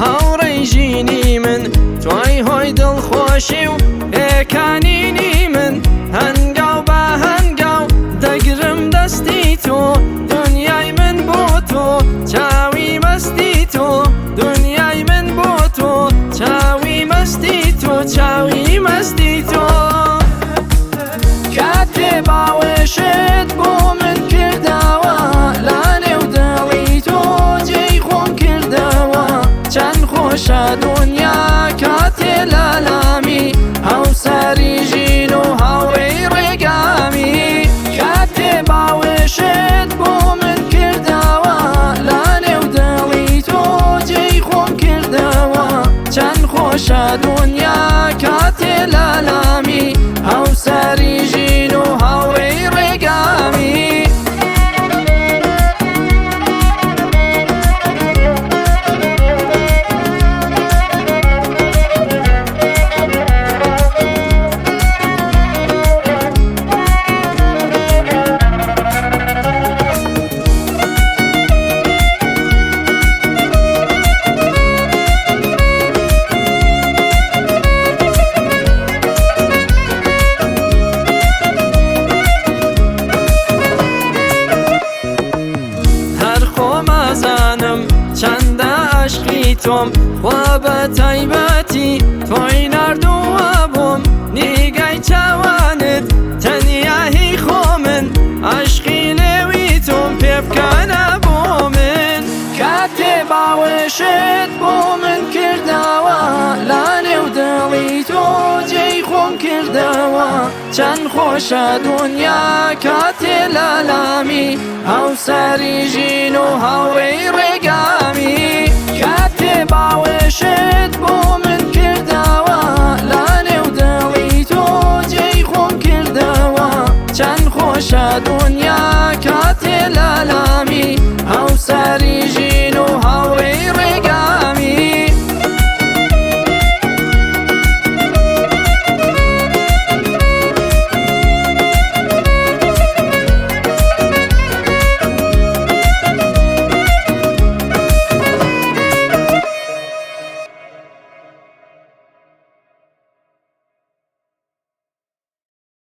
هاوڕێی ژینی من، تۆی هۆی دڵخۆشی و پێکانینی من. هەنگاو بە هەنگاو دەگرم دەستی تۆ، دنیای من بۆ تۆ چاوی مەستی تۆ، دنیای من بۆ تۆ چاوی مەستی تۆ، چاوی مەستی تۆ. کاتێ باوەشت بۆ من کردەوە، لانێو دڵی تۆ جێی خۆم کردەوە. چەند خۆشە دنیا کاتێ لالامی، هاوسەری ژین و هاوڕێی ڕێگامی. کاتێ باوەشت بۆ من کردەوە، لانێو دڵی تۆ جێی خۆم کردەوە. چەند خۆشە دنیا کاتێ لالامی، هاوسەری ژین و هاوڕێی ڕێگامی. هەر خۆمازانم چەندە عەشقی تۆم، خوا بە تایبەتی تۆی ناردووە بۆم. نیگای چاوانت تەنیا هی خۆمن، عەشقی لێوی تۆم پێ بکەنە بۆ من. کاتێ باوەشت بۆ من کردەوە، لانێو دڵی تۆ جێی خۆم کردەوە. چەند خۆشە دنیا کاتێ لالامی، هاوسەری ژین و هاوڕێی ڕێگامی. کاتێ باوەشت بۆ من کردەوە، لانێو دڵی تۆ جێی خۆم کردەوە. چەند خۆشە دنیا کاتێ لالامی، هاوسەری